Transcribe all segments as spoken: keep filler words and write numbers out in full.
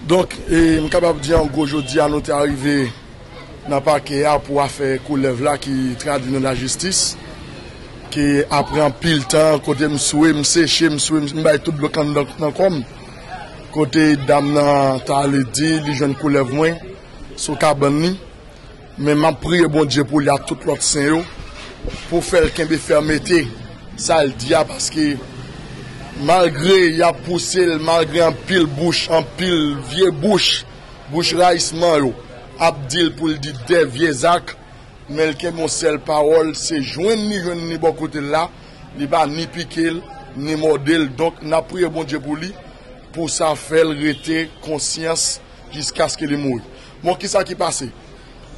Donk, e, m kapab di an gwo, jodi a nou te arive nan pakè a pou afè koulèv la ki tradui nan lajistis, ke apre anpil tan, kote m swe, m seche, m swe, m bay tout dlo kann nan, nan kò m, kote dam nan ta ale di li jwenn koulèv mwen sou kabann li. Men m ap priye Bondye pou li ak tout lòt sen yo, pou fè l kenbe fèmete sa l di a, paske malgre y ap pouse l, malgre anpil bouch, anpil vye bouch, bouch rayisman yo ap di l pou l di de vye zak, men l kenbe yon sèl pawòl, se jwenn li jwenn li bò kote l la, li pa ni pike l, ni mòde l. Donk, n ap priye Bondye pou li, pou sa fè l rete konsyans jiskaske li mouri. Bon, kisa ki pase?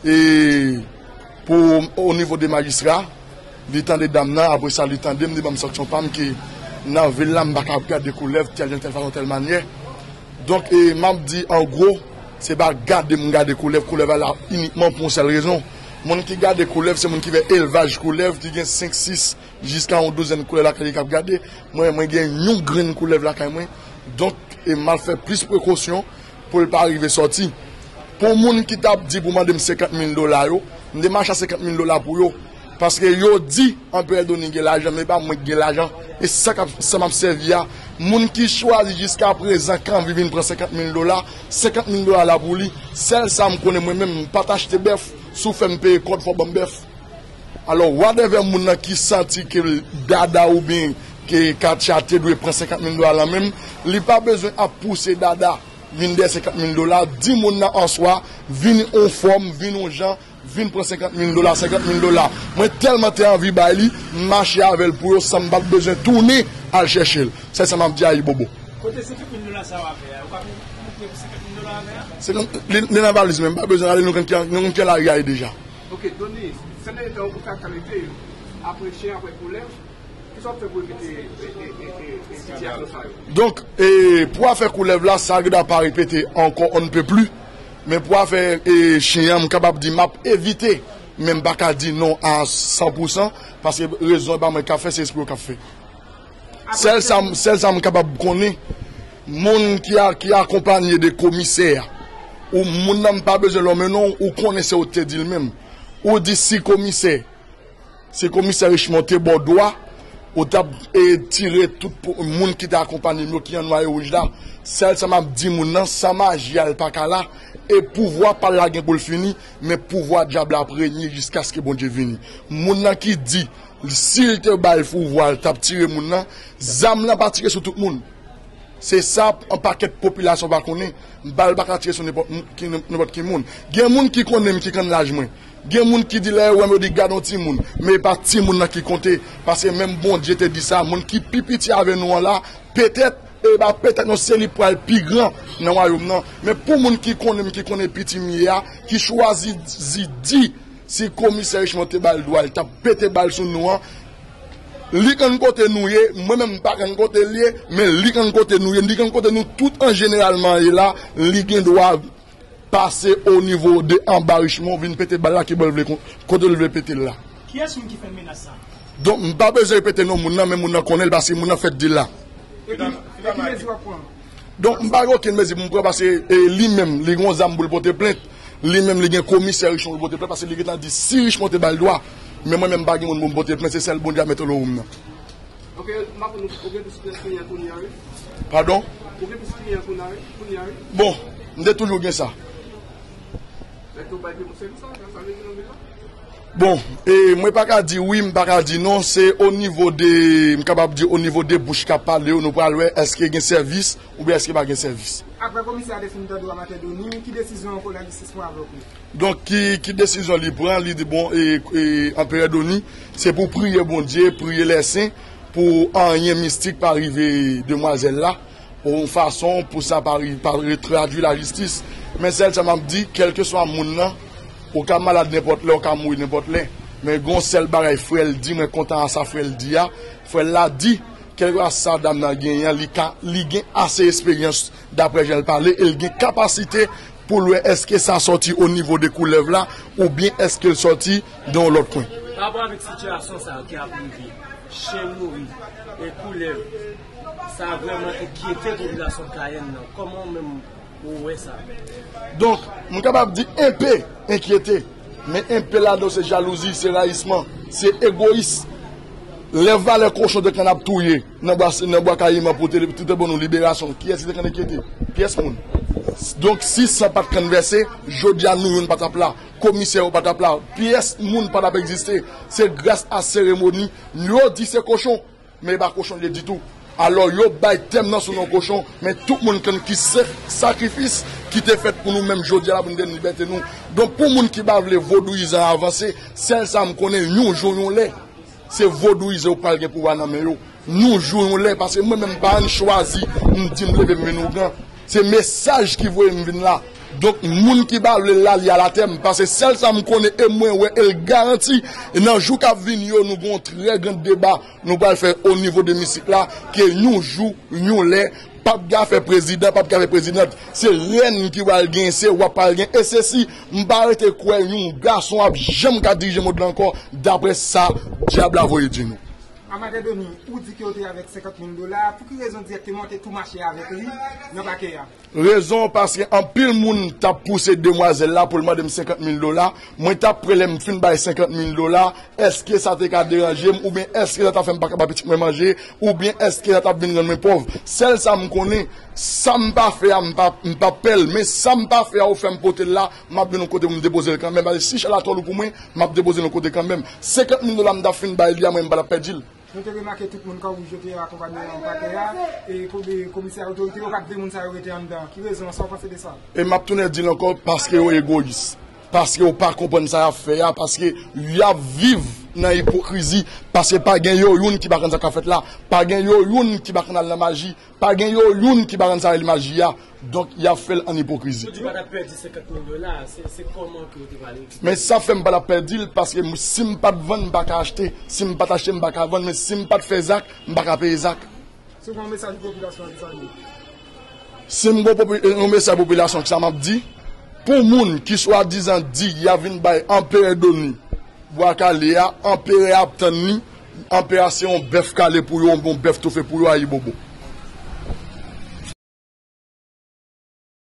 E pou, o nivo de majistra, li tande dam nan, apre sa, li tande m, li ban m sanksyon pa m ke nan vil la, m pa ka ap gade koulèv tèl jan, tèl fason, tèl manyè. Donk, e, m ap di, an gwo, se pa gade m gade koulèv, koulèv la la inikman pou yon sèl rezon. Moun ki gade koulèv, se moun ki fè elvaj koulèv, ki gen senk, sis, jiska yon douzèn koulèv lakay li k ap gade. Mwen, mwen gen yon grenn koulèv lakay mwen. Donk, e, m al fè plis prekosyon pou l pa rive sòti. Pou moun ki t ap di pou mande m senkant mil dola yo, m te mache a senkant mil dola pou yo. Paske yo di Anperè Doni gen lajan, men e pa mwen ki gen lajan. E sa k ap, sa m ap sèvi a. Moun ki chwazi jiska prezan k anvi vin pran senkant mil dola, senkant mil dola la pou li. Sèl sa m konnen mwen menm, m pa t achte bèf. Si w fè m peye kòd, fò w ban m bèf. Alò, whatever moun nan ki santi ke Dada oubyen ke Katya te dwe pran senkant mil dola nan men m, li pa bezwen ap pouse Dada vin dèyè senkant mil dola. Di moun nan an swa, vin yon fòm, vin yon jan, vin pran senkant mil dola, senkant mil dola. Mwen tèlman te anvi bay li, m mache avè l pou yo san m pa t bezwen tounen al chèche l. Se sa m ap di Ayibobo. Kote senkant mil dola sa w ap fè a? Ou pa pou, pou pran senkant mil dola avè a? Senkant, li, li nan valiz mwen, m pa bezwen ale, nou konn ki, nou konn ki lari a ye deja. Ok, Doni, sa dènye tan ou ka kalite yo, apre chen, apre koulèv, kisa w ap fè pou evite, e, e, e, e, e sitiyasyon sa yo? Donk, e, pou afè koulèv la, sa Greda pa repete ankò, on ne peut plus. Men pou afè, e, chen an, m kapab di m ap evite, men m pa ka di non a san pou san, paske rezon e pa mwen k ap fè, se espri yo k ap fè. Sèl sa m, sèl sa m kapab konnen, moun ki a, ki akonpanye de komisè a, ou moun nan m pa bezwen lòmen non, ou konnen se ou te di l menm. Ou di si komisè, si komisè Richemond te ba w dwa, ou t ap, e, tire tout pou, moun ki te akonpanye m yo ki an nwa e wouj la. Sèl sa m ap di moun nan, san maji a l pa ka la, e pouvwa pa l la gen pou l fini, men pouvwa dyab la ap renye jiskaske Bondye vini. Moun nan ki di, si l te bay pouvwa, l t ap tire moun nan. Zam nan pa tire sou tout moun. Se sa, yon pakèt popilasyon pa konnen. Bal pa ka tire sou nenpòt moun, ki, nenpòt ki moun. Gen moun ki konnen m, ki konn laj mwen. Gen moun ki di lè yo wè m, yo di gad yon timoun. Men e pa timoun nan ki konte. Paske menm Bondye te di sa, moun ki pi piti avè nou an la, petèt, e pa petèt non, se li pral pi gran nan wayòm nan. Men pou moun ki konnen m, ki konnen piti m ye a, ki chwazi di, di, si komisè Richemond te ba l dwa, l t ap pete bal sou nou an. Li konn kote nou ye, mwen menm m pa konn kote l ye, men li konn kote nou ye, li konn kote nou tout an jeneralman ye la, li gen dwa pase o nivo de anba Richemond, vin pete bal la ki bò l vle kon-, kote l vle pete l la. Kiyès moun ki fè menas sa? Donk, m pa bezwen repete non moun nan, men moun nan konnen l paske moun nan fèk di l la. E ki, e ki mezi w ap pran? Donk, m pa gen okenn mezi pou m pran paske, e, li menm, li gen yon zam pou l pote plent. Li menm, li gen komisè Richemond pou l pote plent paske li gentan di si Richemond te ba l dwa. Men mwen menm, m pa gen moun pou m pote plent, se sèl Bondye a mete lo ou m nan. Ok, m ap, ou gen plis kliyè kounye a, wi. Padon? Ou gen plis kliyè kounye a, wi, kounye a, wi. Bon, m te toujou gen sa. Nèg yo bay pye pou sèvis la, sa vle di nan vil la? Bon, e mwen pa ka di wi, m pa ka di non, se o nivo de, m kapab di o nivo de bouch k ap pale yo, nou pral wè èske gen sèvis oubyen èske pa gen sèvis. Apre komisè a te fin tande w a maten Doni, ki desizyon ankò lajistis pran avè w? Donk, ki, ki desizyon li pran, li di, bon, e, e, Anperè Doni, se pou priye Bondye, priye lèsen, pou anyen mistik pa rive demwazèl la, yon fason pou sa pa ri-, pa retradui lajistis. Men sèl sa m ap di, kèlkeswa moun nan, ou ka malad nenpòt lè, ou ka mouri nenpòt lè. Men gen yon sèl bagay frè l di, mwen kontan a sa frè l di a. Frè l la di, kèlkeswa sa dam nan genyen an, li ka, li gen ase esperyans, daprè jan l pale, e l gen kapasite pou l wè èske sa sòti o nivo de koulèv la, oubyen èske l sòti de yon lòt kwen. Pa rapò avèk sitiyasyon sa a ki ap rive, chen mouri, e koulèv, Sa vrèman enkyete popilasyon Kayèn nan. Kòman w menm ou wè sa? Donk, m kapab di enpe enkyete, men enpe ladan se jalouzi, se rayisman, se egoyis. Lè valè kochon te konn ap touye nan bwa, nan bwa Kayiman pou te, pou te ban nou liberasyon, kiyès ki te konn enkyete? Pyès moun. Donk, si san pa t konn vèse, jodi a nou youn pa t ap la, komisè yo pa t ap la, pyès moun pa t ap egziste. Se gras a seremoni, yo di se kochon, men e pa kochon l ye ditou. Alò, yo bay tèm nan sou non kochon, men tout moun konn ki se sakrifis ki te fèt pou nou menm jodi a la pou nou te libète nou. Donk, pou moun ki pa vle vodouyizan avanse, sèl sa m konnen, yon jou, yon lè, se vodouyizan yo pral gen pouvwa nan men yo. Yon jou, yon lè, paske mwen menm pa ann chwazi, m di m leve m vin ougan. Se mesaj ki voye m vin la. Donk, moun ki pa vle l la, li al atè m. Paske sèl sa m konnen e mwen wè e l garanti, e nan jou k ap vini yo, nou gen yon trè gran deba nou pral fè o nivo de emisik la, ke yon jou, yon lè, p ap gen afè prezidan, p ap gen afè prezidant. Se rèn ki pral genyen, se wa pral genyen. E se si m pa rete kwè yon gason ap janm ka dirije mond lan ankò, daprè sa dyab la voye di nou. Amadè Doni, ou di ke w te avèk senkant mil dola, pou ki rezon dirèkteman w te tou mache avèk li nan pakè a? Rezon paske anpil moun t ap pouse demwazèl la pou l mande m senkant mil dola. Mwen t ap prè lè m fin bay senkant mil dola. Èske sa te ka deranje m? Oubyen èske sa t ap fè m pa ka bay pitit mwen manje? Oubyen èske sa t ap vin rann mwen pòv? Sèl sa m konnen, sa m pa fè a, m pa, m pa pè l. Men sa m pa fè a, ou fè m pote l la, m ap jwenn yon kote pou m depoze l kanmenm. Paske si chala twò lou pou mwen, m ap depoze l yon kote kanmenm. Senkant mil dola m t ap fin bay li a, mwen m pa t ap pèdi l. Nou te remake tout moun Kawouj yo te akonpanye nan pakè a, e komisè a, otorite yo pa t vle moun sa yo rete anndan. Ki rezon an? Sa w panse de sa? E m ap tounen di l ankò, paske yo egoyis. Paske yo pa konprann sa y ap fè a, paske y ap viv nan ipokrizi, paske pa gen yo youn ki pa konn sa k ap fèt la, pa gen yo youn ki pa konn al nan maji, pa gen yo youn ki pa konn sa rele maji a. Donk, y ap fè l ann ipokrizi. Ou di pa t ap pèdi senkant mil dola, se, se kòman ke w te pale? Men sa fè m pa t ap pèdi l, paske si m pa t vann, m pa ka achte. Si m pa t achte, m pa ka vann. Men si m pa t fè zak, m pa ka peye zak. Si w gen yon mesaj pou popilasyon an, ki sa l ye? Si m gen yon popi- yon mesaj popilasyon, ki sa m ap di? Pou moun ki swadizan di y ap vin bay Anperè Doni bwa kale a, Anperè a ap tann li, Anperè a se yon bèf kale pou yo, yon bèf toufe pou yo, ayibobo.